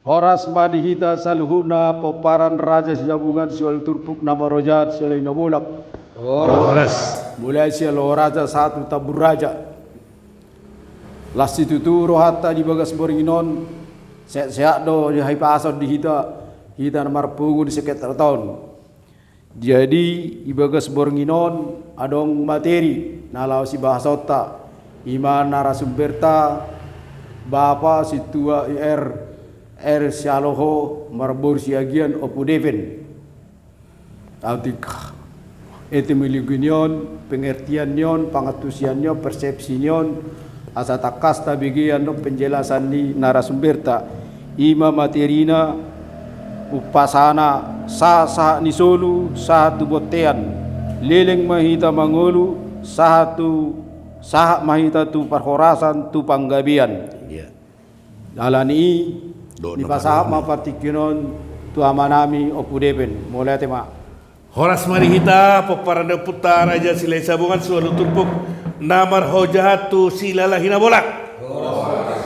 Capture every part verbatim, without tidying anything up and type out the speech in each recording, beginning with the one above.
Horas ma di hita saluhutna pomparan Raja Sijabungan siualu turpuk na marhojat siala na bolak. Horas. Mulai siala raja sahat tu tambun raja. Las situtu rohanta di bagas borngin on, sehat-sehat do di hahipason di hita, hita na marpungu di sengketa on. Jadi, di bagas borngin on adong materi na laho sibahasonta, i ma narasumberta Bapa Sintua I R R Sialoho marboru Siagian Ompu Deven. Atik etimologi ni on, pengertian ni on, pangantusian ni on, persepsi ni on, asa tangkas tabege annon penjelasan ni narasumberta. I ma materina, umpasana, sahat-sahat ni solu sahat tu bontean. Leleng ma hita mangolu sahat tu, sahat ma hita tu parhorasan tu panggabean. Iya. Alani i, do, dipasahat ma partingkian on tu amanami Ompu Deven. Mauliate ma. Horas ma di hita pomparan ni ompunta Raja Silahi Sabungan siualu turpuk na marhojat tu silalahi na bolak. Horas.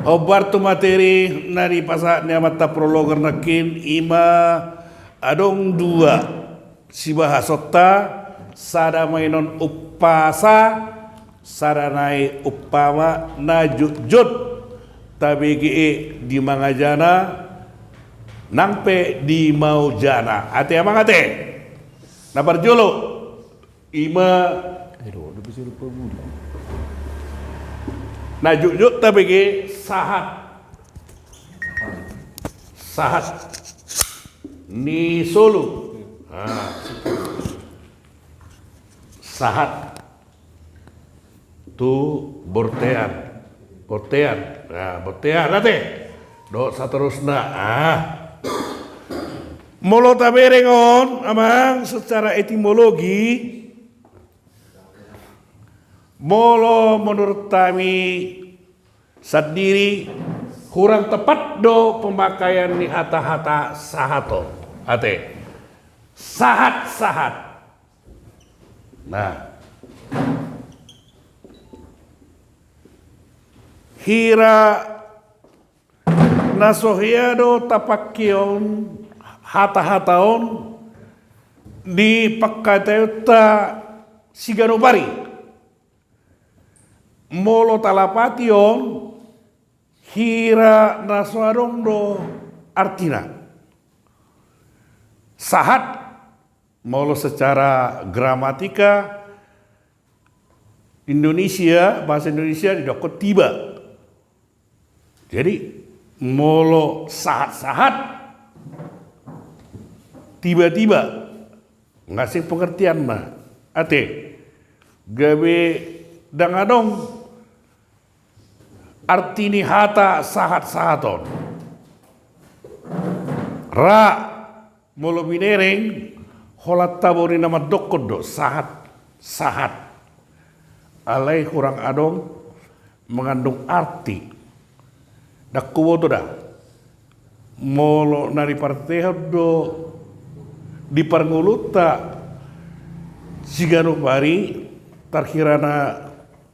Hombar tu materi na dipasahat ni amanta prologer nangkin, i ma adong dua sibahasonta, sada ma inon umpasa, sada nai umpama na jotjot tabege i di mangajana nang pe di maujana. Ate amang ate. Na parjolo, i ma na jotjot tabege sahat. Sahat ni solu. Ah. Sahat tu bortean. Bortean. Nah, bortean ate. Dohot saterusna. Ah. Molo tabereng on, amang, secara etimologi, molo menurut hami sandiri, hurang tepat do pemakaian ni hata-hata sahat on. Ate. Sahat-sahat. Nah. Hira na so hea do tapangke on, hata-hata on di pangkataionta siganup ari. Molo talapati on, hira na so adong do artina. Sahat, molo secara gramatika Indonesia, bahasa Indonesia didokkon tiba. Jadi, molo sahat-sahat, tiba-tiba, nga sing pengertian ma. Ate, gabe ndang adong arti ni hata sahat-sahat on. Ra, molo binereng, holan tabo ni na mandokkon do, sahat, sahat. Alai hurang adong mangandung arti. Ndang huboto da. Molo na dipartehon do di parngoluonta siganup ari, tarhira na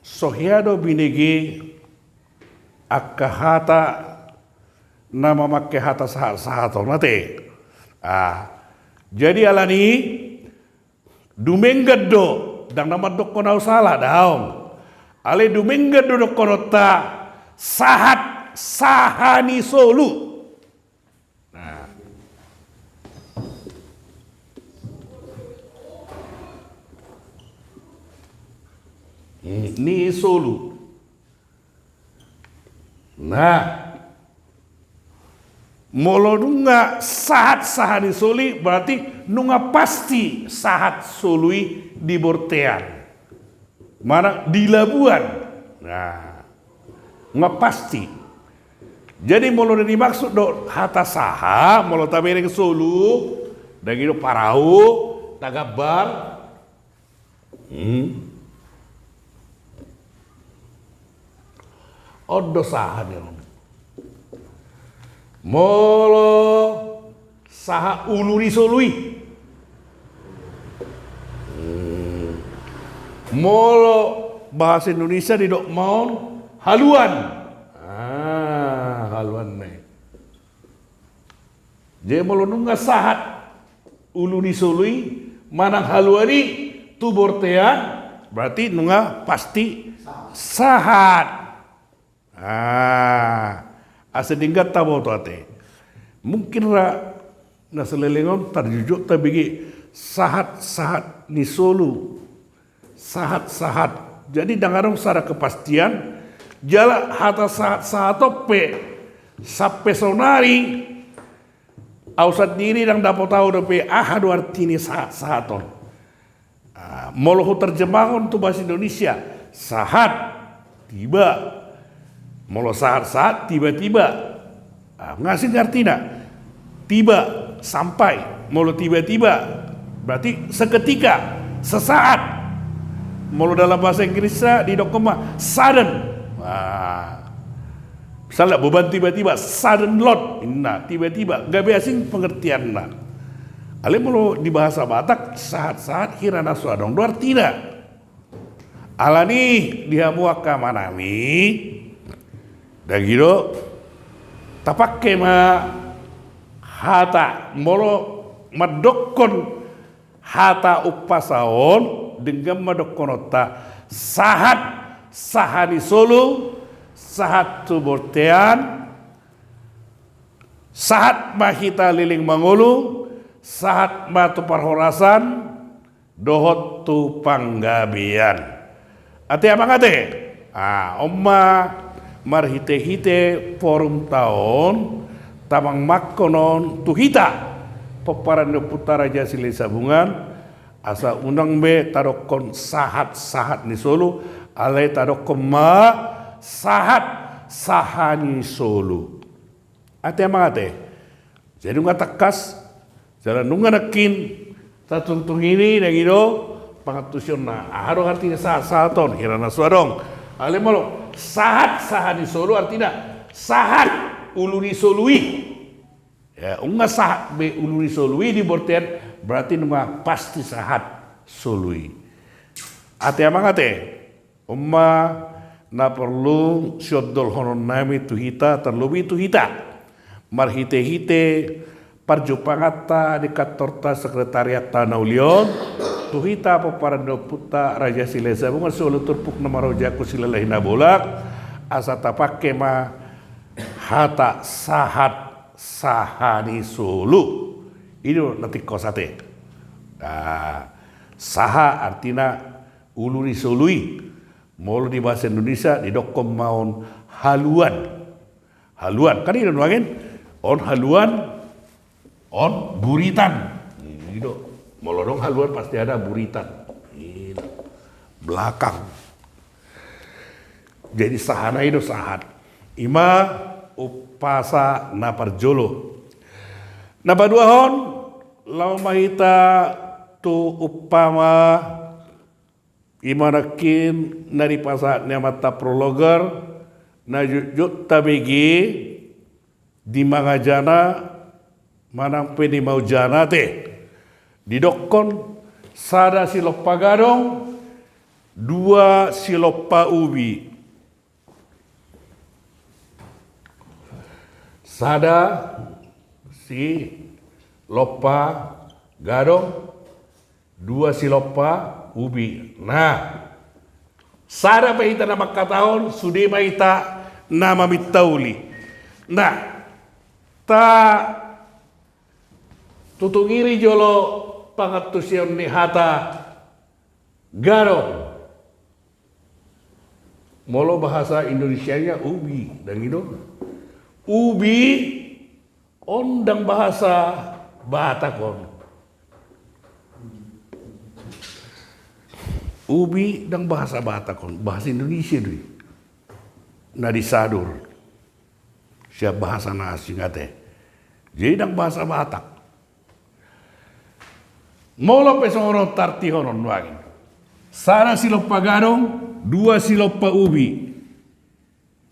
so hea do binege angka hata na mamangke hata sahat-sahat on ate. Ah, jadi alani i, dumenggan do, ndang na mandokkon au sala, daong. Alai dumenggan do dohononta, sahat sahat ni solu. Nah. Ni solu. Nah, molo nunga sahat sahat ni solu i, berarti nunga pasti sahat solu i di bortean. Manang di labuan. Nah, nunga pasti. Jadi molo na dimaksud do hata sahat, molo tabereng solu, ndang i do parau, tagambar. Hmm. On do sahat ni on. Molo sahat ulu ni solu i. Hmm. Molo bahasa Indonesia didok ma on haluan. Ah, haluan na i. Jadi molo nunga sahat ulu ni solu i manang haluan i tu bortean, berarti nunga pasti sahat. Ah, asa denggan taboto ate. Mungkin ra na saleleng on tarjujut tabege sahat-sahat ni solu. Sahat-sahat. Jadi ndang adong sada kepastian, jala hata sahat-sahat on pe sampe saonari au sandiri ndang dapot au dope aha do arti ni sahat-sahat on. Ah, molo huterjemahon tu bahasa Indonesia, sahat, tiba. Molo sahat-sahat, tiba-tiba. Ah, ngasing artina. Tiba, sampai. Molo tiba-tiba, berarti seketika, sesaat. Molo dalam bahasa Inggrisna didokkon ma sudden. Ah. Misalna boban tiba-tiba, sudden load. Inna, tiba-tiba. Gabe asing pengertianna. Alai molo di bahasa Batak, sahat-sahat hira na so adong do artina. Alani di hamu angka amanami, ndang i do, tapangke ma hata molo mandokkon hata umpasa on, denggan ma dokkononta sahat, sahat ni solu, sahat tu bortean, sahat ma hita leleng mangolu, sahat ma tu parhorasan, dohot tu panggabean. Ate amang ate. Ah, on ma marhite-hite forumta on, tamangmangkon on tu hita pomparan ni ompunta Raja Silahisabungan, asa unang be tadokkon sahat-sahat ni solu, alai tadokkon ma sahat, sahat ni solu. Ate amang ate. Jadi nunga tangkas, jala nunga nangkin, tatungtungini ndang i do pangantusionna. Aha do artina sahat-sahat on, hira na so adong. Alai molo sahat, sahat ni solu artina sahat ulu ni solu i. Ya, nunga sahat be ulu ni solu i di bortean, berarti nunga pasti sahat solu i. Ate amang ate. On ma na porlu siondolhononnami tu hita, tarlobi tu hita marhite-hite parjumpanganta di kantorta sekretariatta na uli on, tu hita pomparan ni ompunta Raja Silahisabungan, siualu turpuk na marojaku, silalahi na bolak, asa tapangke ma hata sahat, sahat ni solu. I do na tingkos ate. Nah, sahat artina ulu ni solu i. Molo di bahasa Indonesia didokkon ma on haluan. Haluan, kan i do nuaeng, on haluan, on buritan. I do. Molo adong haluan pasti ada buritan. I do. Belakang. Jadi sahana i do sahat. I ma umpasa na parjolo. Na paduahon, laho ma hita tu umpama. I ma nangkin na dipasahat ni amanta Prologer, na jotjot tabege di mangajana manang pe di maujana ate. Didokkon sada silompa gadong, dua silompa ubi. Sada silompa gadong, dua silompa ubi. Nah, sada pe hita na mangkatahon, sude ma hita na maminta uli. Nah, tatutungiri jolo pangantusion ni hata gadong. Molo bahasa Indonesianya ubi, ndang i do. Ubi on ndang bahasa Batak on. Ubi ndang bahasa Batak on, bahasa Indonesia do i. Na disadur sian bahasa na asing ate. Jadi ndang bahasa Batak. Molo pe songon on tartihonon nuaeng. Sada silompa gadong, dua silompa ubi.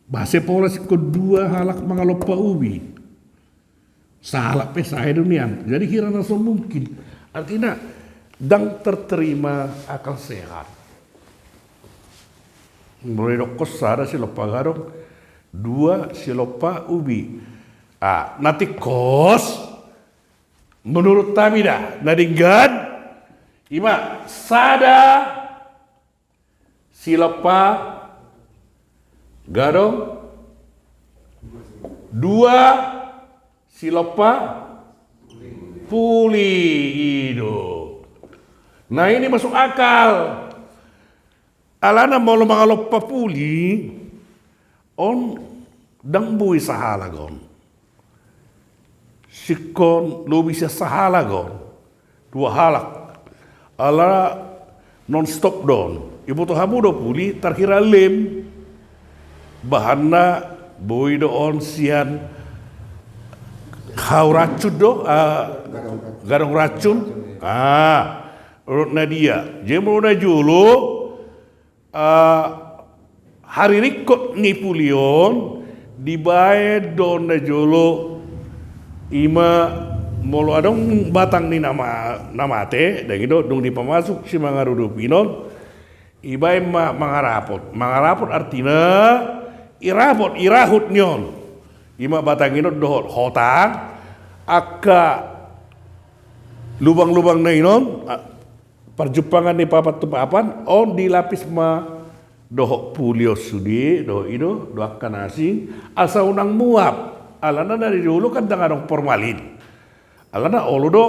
Bah, sai pola singkon dua halak mangalompa ubi. Sahalak pe sae do nian. Jadi hira na so mungkin. Artina ndang terterima akal sehat. Molo didokkon sada silompa gadong, dua silompa ubi. Ah, na tingkos menurut hami da, na denggan, ima sada silompa gadong, dua silompa puli, i do. Nah, ini masuk akal. Alana molo mangalompa puli, on ndang boi sahalak on. Singkon lobi sian sahalak on. Dua halak. Ala non stop do on. Iboto hamu do puli tarkira lem. Bahanna boi do on sian hau racun do, ah, gadong racun. Ah, rot na dia. Jadi molo na jolo, ah, hariringkot ni puli on dibaen do on na jolo, ima molo adong batang ni na ma-, na mate, dang i do dung dipamasuk simangarudupi on, ibaen ma mangarapot. Mangarapot artina irapot, irahut ni on. Ima batang i on dohot hotang, angka lubang-lubang na i on, a-, parjumpangan ni papan tu papan, on dilapis ma dohot puli on sude, dohot i do, dohot angka na asing, asa unang muap. Alana na di jolo kan ndang adong formalin. Alana olo do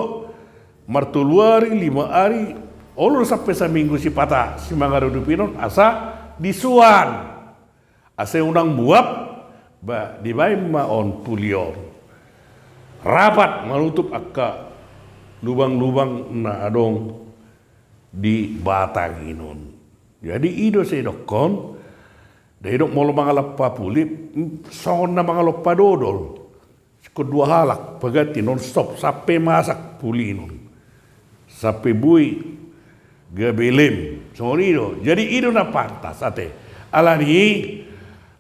martolu ari, lima ari, olo do sampe saminggu sipata simangarudupi on asa disuan. Asa unang muap, ba, dibaen ma on puli on. Rapat manutup angka lubang-lubang na adong di batang i on. Jadi i do sai didokkon, da i do molo mangalompa puli, mm, songon na mangalompa dodol. Singkon dua halak, paganti non stop, sampe masak puli i on. Sampe boi gabe lem. Songon i do. Jadi i do na pantas, ate. Alani i,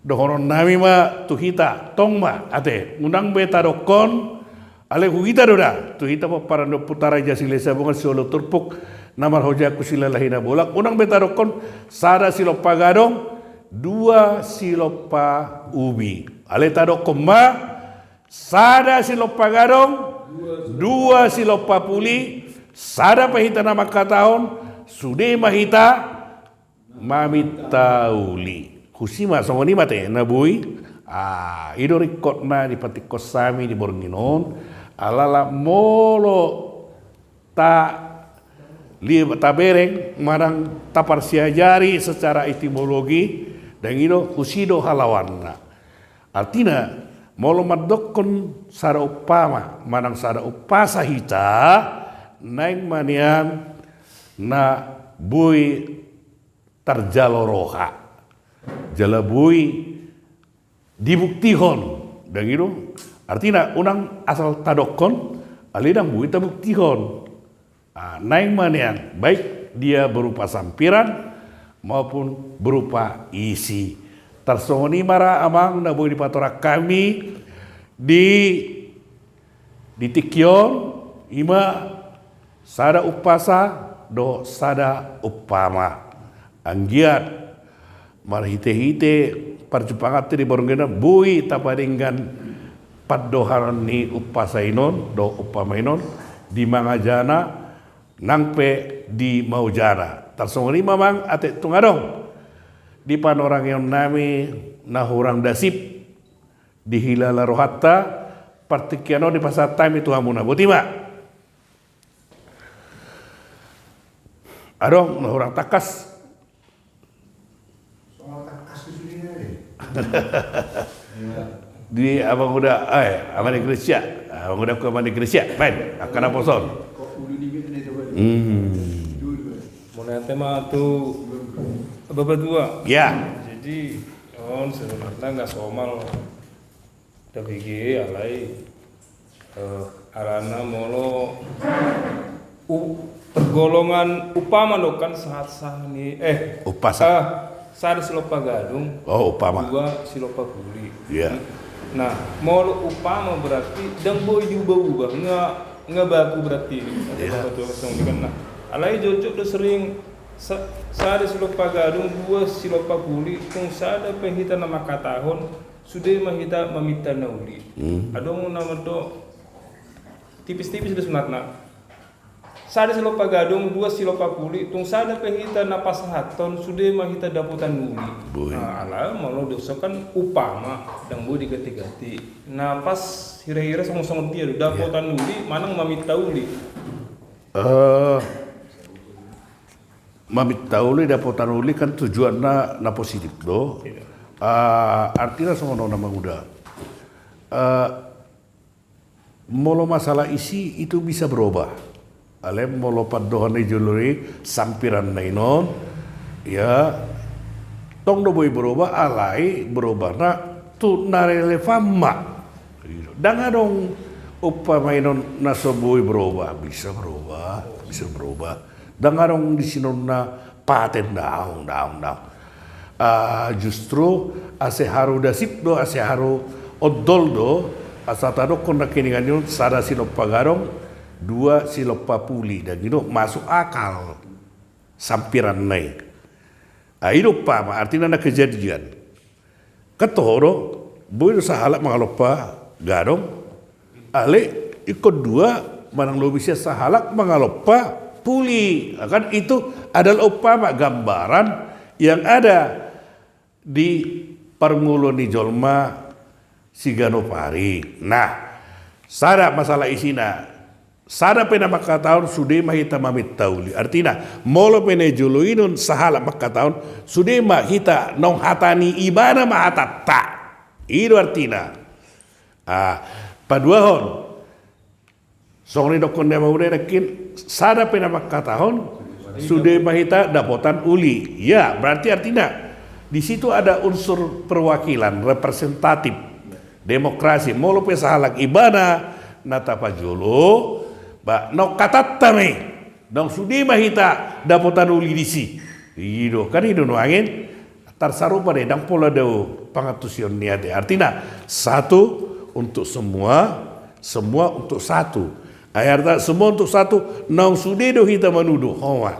dohonon nami ma tu hita, tong ma, ate. Unang be tadokkon, alai hu hita do da. Tu hita pomparan ni ompunta Raja Silahisabungan, sioloi turpuk, na marhojahon silalahi na bolak. Unang be tadokkon, sada silompa gadong, dua silompa ubi. Alai tadokkon ma, sada silompa gadong, dua silompa puli, sada pe hita na mangkatahon, sude ma hita maminta uli. Husi ma, songon i ma ate, na boi. Ah, i do ringkotna dipatingkos hami di borngin on, alana molo ta li-, tabereng manang taparsiajari secara etimologi, dang i do, husi do halaoanna. Artina, molo mandokkon sada umpama, manang sada umpasa hita, naeng ma nian na boi tarjalo roha. Jala boi dibuktihon, dang i do? Artina, unang asal tadokkon, alai ndang boi tabuktihon. Ah, naeng ma nian, baik dia berupa sampiran maupun berupa isi. Tarsongon i ma ra amang na boi dipatorang hami di, di tingki on, ima sada umpasa dohot sada umpama. Anggiat marhite-hite parjumpanganta di borngin on boi tapadenggan pandohan ni umpasa i on dohot umpama i on di mangajana nang pe di maujana. Tarsongon i ma amang, ate, tung adong di panorangion nami na hurang dasip, dihilala rohanta, partingkian on dipasahat hami tu hamuna. Boti ma. Adong na hurang tangkas. Di Amang Uda, eh, Amang Iglesia. Amang Uda, ku Amang Iglesia. Baen, angka naposo on. Hmm. Mauliate ma tu Bapatua. Ya. Jadi, on sebenarnya nggak somal. Tabege, alai, eh, alana molo u-, tergolongan umpama do kan sahat-sahat ni, eh, umpasa. Ah, sada silompa gadong, oh, umpama, dua silompa puli. Iya. Nah, molo umpama berarti ndang boi diubah-ubah, nga, nga baku berarti. Iya. Betul, betul, betul, kan. Nah, alai jotjot do sering sa-, sada silompa gadong, dua silompa puli, tung sada pe hita na mangkatahon, sude ma hita maminta na uli. Hmm. Adong na mandok, Tipis-tipis do sunatna. Sada silompa gadong, dua silompa puli, tung sada pe hita na pasahathon, sude ma hita dapotan uli. Boi. Nah, ala molo dosa kan upama, ndang boi diganti-ganti. Na pas hira-hira songon-songon dia do, dapotan uli, manang maminta uli. Eh, maminta uli, dapotan uli kan tujuanna na positif do. Iya. Eh, artina songon on, Amang Uda. Eh, molo masalah isi itu bisa berubah. Alai molo pandohan na di jolo i, sampiran na inon, ya, tong do boi berubah, alai berubahna tu na relevan ma. Ndang adong umpama inon na so boi berubah, bisa berubah, bisa berubah. Ndang adong di sinonna paten, daong, daong, daong. Ah, justru ase haru dasip do, ase haru ondol do, asa tadokkon nangkiningan i on, sada silompa gadong, dua silompa puli, dan i do masuk akal sampiranna i. Ah, i do umpama, artina na kejadian. Kan toho do, boi do sahalak mangalompa gadong, alai ingkon dua manang lobi sian sahalak mangalompa puli. Kan itu adalah umpama, gambaran yang ada di parngoluon ni jolma siganup ari. Nah, sada masalah isina. Sada pe na mangkatahon, sude ma hita maminta uli. Artina, molo pe na di jolo inon sahalak mangkatahon, sude ma hita, naung hata ni ibana ma hatanta. I do artina. Ah, paduahon. Songon i dokkon ni Amang Uda nangkin, sada pe na mangkatahon, sude ma hita dapotan uli. Ya, berarti artina, di situ ada unsur perwakilan, representatif. Demokrasi, molo pe sahalak ibana na tapajolo, ba, naung hatanta ma i, naung sude ma hita dapotan uli disi. I do, kan i do nuaeng, tarsarupa do i, ndang pola do pangantusion ni ate. Artina, satu untuk semua, semua untuk satu. Ai arta semua untuk satu, naung sude do hita manuduk, ho ma.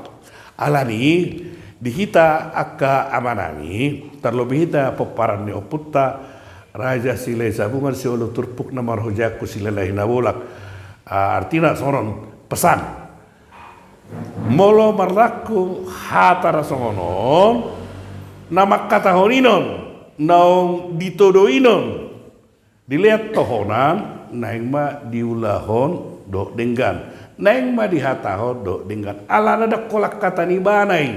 Alani, di hita angka amanami, tarlobi hita pomparan ni ompunta, Raja Silahi Sabungan, siualu turpuk na marhojangku, Silalahi Nabolak. Ah, artina songon on, pesan. Molo marlaku hata na songon on, na mangkatahon inon, naung ditodo inon, dilean tohonan, naeng ma diulahon dohot denggan. Naeng ma dihatahon dohot denggan. Alana ndang holan hata ni ibana i.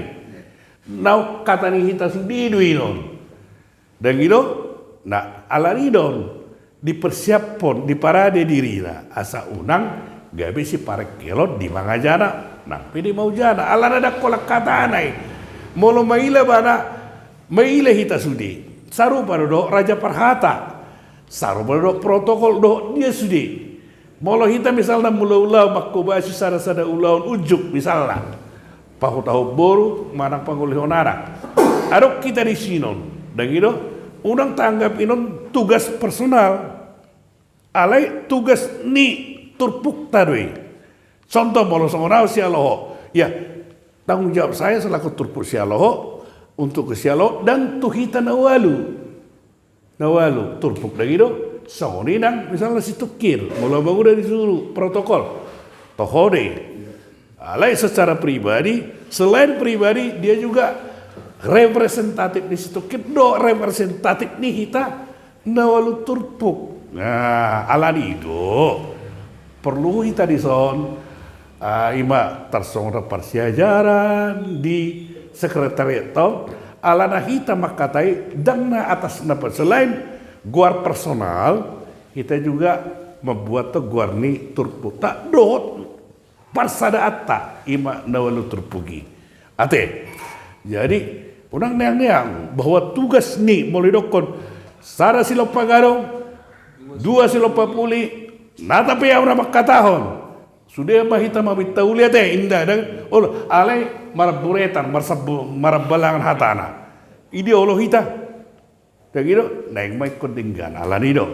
Naung hata ni hita sude do inon. Ndang i do? Nah, alani i do on dipersiaphon, diparade dirina. Asa unang gabe siparengkelon di mangajana, nang pe di maujana. Alana ndang holan hatana i. Molo maila ibana, maila hita sude. Sarupa do dohot raja parhata. Sarupa do dohot protokol dohot dia sude. Molo hita misalna mula ulaon, mangkobasi sada-sada ulaon unjuk misalna, pahutahon boru manang pangolihon anak, adong hita di sinon, ndang i do? Unang taanggap inon tugas personal, alai tugas ni turpukta do i. Contoh, molo songon ahu Sialoho, ya, tanggung jawab saya selaku turpuk Sialoho untuk ke Sialoho dan tu hita na ualu. Na ualu turpuk, ndang i do? Songon i nang misalna Situngkir, molo Amang Uda disuru protokol, toho do i. Alai secara pribadi, selain pribadi, dia juga representatif ni Situngkir do, representatif ni hita na ualu turpuk. Nah, alani i do porlu hita dison, ah, ima tarsongon parsiajaran di sekretariat tong, alana hita mangkatai ndang na atas na pe-, selain goar personal, hita juga membuat to goar ni turpukta dohot parsadaanta ima na ualu turpuk i. Ate. Jadi, unang neang-neang bahwa tugas ni, molo didokkon, sada silompa gadong, dua silompa puli, nata pe ahu na mangkatahon, sude ma hita maminta uli ate, inda, dan, olo, alai maramburetan, marsabbu-, marambalangan hatana. Idia olo hita. Ndang i do, naeng ma ingkon denggan, alani i do.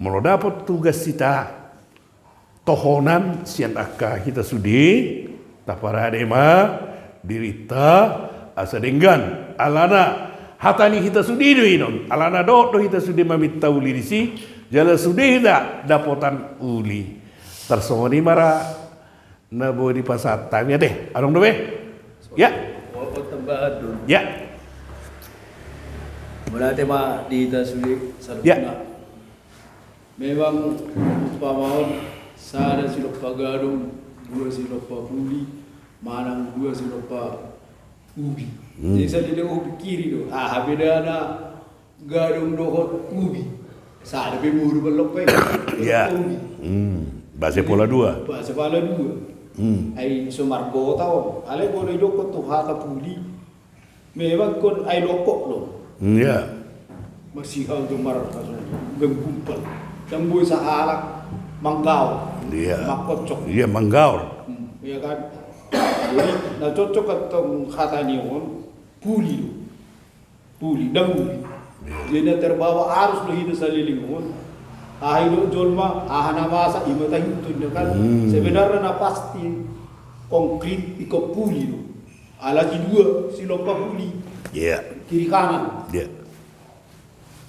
Molo dapot tugas hita, tohonan sian angka hita sude, taparade ma dirinta asa denggan. Alana hata ni hita sude do inon, alana dohot do hita sude maminta uli disi, jala sude hita dapotan uli. Tarsongon i ma ra na boi dipasahat hami ate. Adong dope? Ya. Mau tambahan dulu. Ya. Mauliate ma di hita sude saluhutna. Ya. Memang umpama on, sada silompa gadong, dua silompa puli, manang dua silompa ubi. Hmm. Jadi saleleng on pikiri do, aha bedana gadong dohot ubi? Sada pe boru mallompa i. Iya. Ubi. Hmm. Base pola dua. Base pola dua. Hmm. Ai so marbota on. Alai molo didokkon tu hata puli, memang ingkon ai lokok do. Iya. Masihal do mar-, menggumpal. Ndang boi sahalak manggaor. Iya. Mangkocok. Iya, manggaor. Hmm, iya kan? Jadi, na cocok antong hata ni on, puli do. Puli, ndang ubi. Iya. Jadi na terbawa arus do hita saleleng on. Aha didok jolma, aha na masa, i ma taihutihut, ya kan? Hmm. Sebenarna na pasti konkrit ingkon puli do. Alai dua silompa puli. Iya. Kiri kanan. Iya.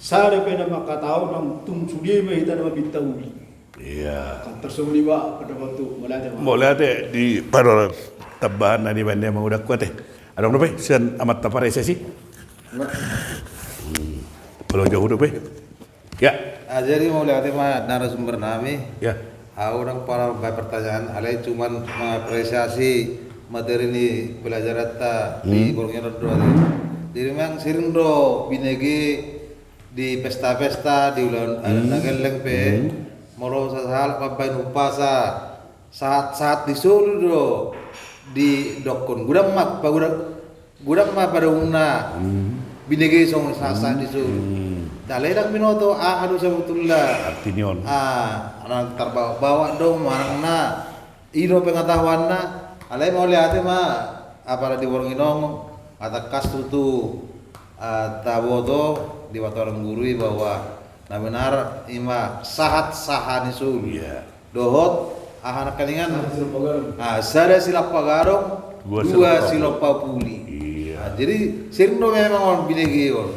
Sada pe na mangkatahon, nang tung sude ma hita na maminta uli. Iya. Kan tarsongon i ma pendapat tu, mauliate ma. Mauliate di paro tambahan na nibaen ni amangudangku ate. Adong dope sian amanta parese i? Hmm. Molo jauh dope. Ya. Ah, jadi mauliate ma narasumber nami. Ya. Au ndang pola mambaen pertanyaan, alai cuman mengapresiasi materi ni pelajaranta di borngin on do ate. Jadi memang sering do binege di pesta-pesta, di ulaon adat na gelleng pe, molo sasahalak mambaen umpasa, sahat-sahat ni solu do didokkon. Godang ma, pagodang, godang ma padaonna binege songon sahat-sahat ni solu. Alai ndang binoto aha do sabotulna arti ni on. Ah, na tarbawa-bawa do manang na i do pengetahuanna. Alai mauliate ma, apala di borngin on, tangkas tutu, ah, taboto di patorangan guru i bahwa na benar i ma sahat saha ni solu. Iya. Dohot aha nangkiningan? Sada silompa gadong. Ah, sada silompa gadong, dua silompa puli. Iya. Ah, jadi sering do memang on binege on.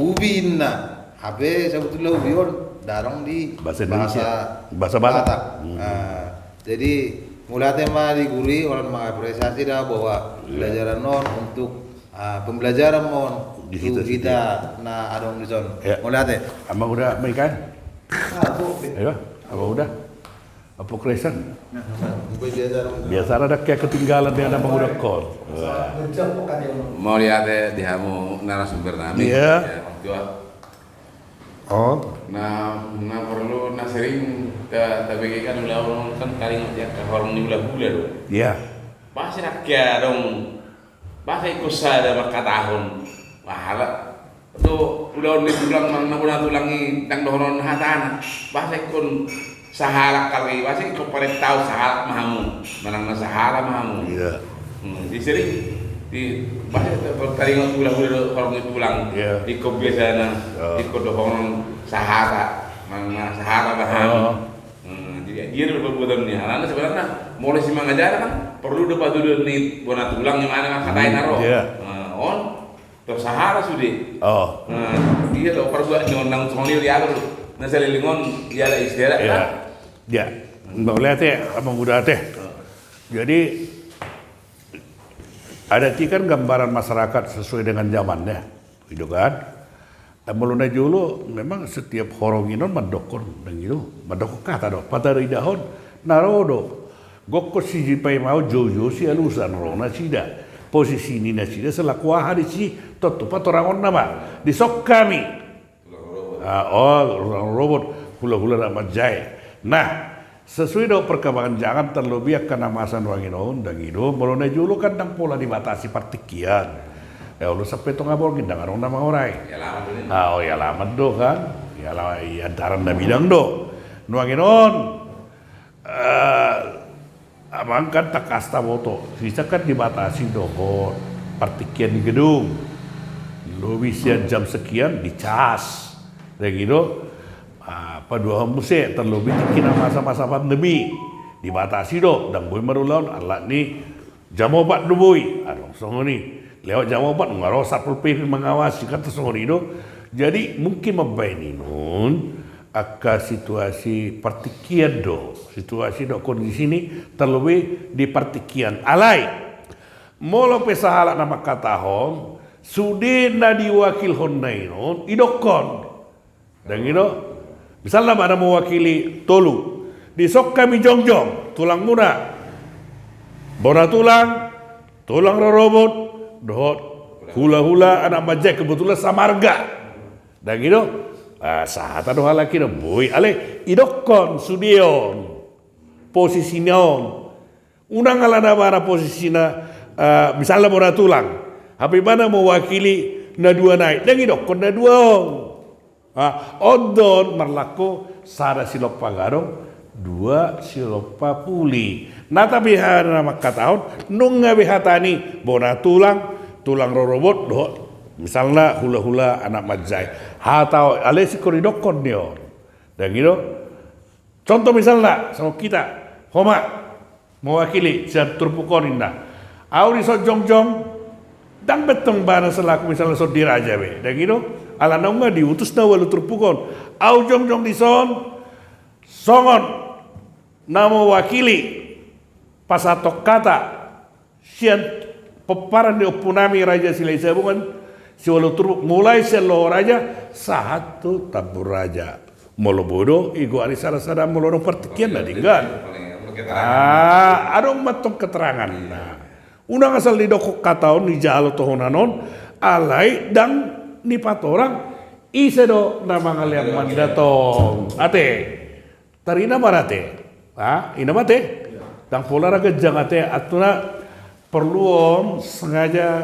Ubi inna. Hape sabotulna ubi on ndang adong di bahasa Indonesia. Bahasa Batak. Batak. Hmm. Ah, jadi mauliate ma di guru i, holan mengapresiasi da bahwa pelajaran on untuk, ah, pembelajaran ma on tu hita na adong dison. Ya. Mauliate. Amang uda, Maikan? Ah, tu. Ayo, amang uda. Apa kresan? Biasa ada kayak ketinggalan dengan amang uda kor. Mauliate di hamu narasumber nami. Iya. Ya, Bang Tua. Oh. Na, na porlu, na sering ta-, tabege kan ulaon on kan taringot di angka horong ni hulahula do. Iya. Pasti rakyat dong. Pasti ingkon sada mangkatahon. Mahala. Do ulaon ni tulang manang na bona tulang i ndang dohonon hatana. Pasti ingkon sahalak kali, pasti ingkon parentahon sahalak ma hamu. Manang na sahala ma hamu. Iya. Hmm, di sini, di, pasti taringot hulahula do horong ni tulang. Iya. Ingkon biasana, ingkon dohonon sahata. Manang na sahala ma hamu. Oh. Hmm, jadi dia do perbuatan ni. Karena sebenarnya mulai si mangajara kan perlu do patuduhon ni bona tulang di mana mangkatai na ro. Iya. Nah, on. Tor sahala sude. Oh. Nah, dia do parbuat ni on nang songon i diatur. Na saleleng on diala istilah. Iya. Kan? Ya. Mauliate, amang uda ate. Jadi adat i kan gambaran masyarakat sesuai dengan zamannya. Gitu kan? Nah, molo na jolo memang setiap horong i on mandokkon, ndang i do, mandokkon hata do. Pataridahon, na ro do. Gokkon si Jipaimau, joujou si Alusan, ro nasida. Posisi ni nasida selaku aha disi, tontu patorangonna ma. Dison hami. Ah, oh, tulang rorobot, hulahula na manjae. Nah, sesuai do perkembangan zaman, terlebih angka na masa nuaeng on, ndang i do, molo na jolo kan ndang pola dibatasi partingkian. Ya, olo sampe tonga borngin ndang adong na mangorai. Ah, oh, i alaman do kan. I ala-, i antaran na bidang do. Nuaeng on, eh, amang kan tangkas taboto, bisa kan dibatasi dohot partingkian ni gedung. Lobi sian jam sekian dicas. Ndang i do, ah, paduahon muse, terlebih tingki na masa-masa pandemi. Dibatasi do, ndang boi marulaon, alani jam opat do boi. Adong songon i. Lewat jam opat, nunga ro Satpol P P mengawasi, kan tarsongon i do. Jadi, mungkin mambaen i on, angka situasi partingkian do, situasi dohot kondisi ni, terlebih di partingkian. Alai molo pe sahalak na mangkatahon, sude na diwakilhonna i on idokkon. Dang i do? Misalna ma na mewakili tolu, dison hami jongjong, tulangmuna, bona tulang, tulang rorobot, dohot hulahula anak manjae, kebetulan samarga. Dang i do? Ah, sahata do halak i do, boi, alai idokkon sude on posisina on. Unang ala na ibana posisina, ah, misalna bona tulang, hape ibana mewakili na dua nai, dang idokkon na dua on. Ah, on do on marlako sada silompa gadong, dua silompa puli. Na tapiha na mangkatahon, nunga be hata ni bona tulang, tulang rorobot dohot misalna hulahula anak manjae. Hata on, alai singkon idokkon ni on. Dang i do? Contoh misalna, songon hita, ho ma mewakili sian turpuk on, ninna. Ahu dison jongjong, dang be tong ibana selaku misalna sondi raja be, dang i do? Ala nunga diutus na ualu turpuk on. Ahu jongjong dison songon na mewakili pasahathon hata sian pomparan ni ompunami Raja Silahisabungan, siualu turpuk, mulai sian Loho Raja sahat tu Tambun Raja. Molo boi do, i goari sada-sada molo adong partingkian na denggan. Ah, adong ma tong keteranganna. Unang asal didokkon hata on, dijalo tohonan on, alai dang nipatorang ise do na mangalean mandat on. Ate. Tarida ma ate. Ah, ina ma ate. Dang pola ra ganjang ate, antuna porlu on sengaja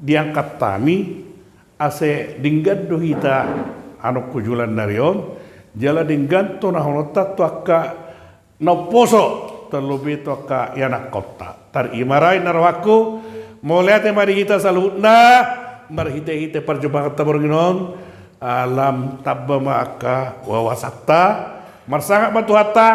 diangkat hami, ase denggan do hita anongko joloan ni ari on, jala denggan tonahononta tu angka na umposo, terlebih tu angka ianakhonta. Tar i ma ra inna rohangku, mauliate ma di hita saluhutna, marhite-hite parjumpanganta borngin on, ah, lam tamba ma angka wawasanta, marsangap ma Tuhanta,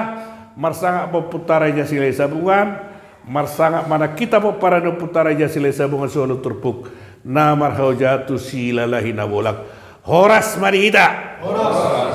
marsangap ma Ompunta Raja Silahisabungan, marsangap ma nang hita pomparan ni Ompunta Raja Silahisabungan siualu turpuk, na marhaujaan tu silalahi na bolak. Horas ma di hita. Horas.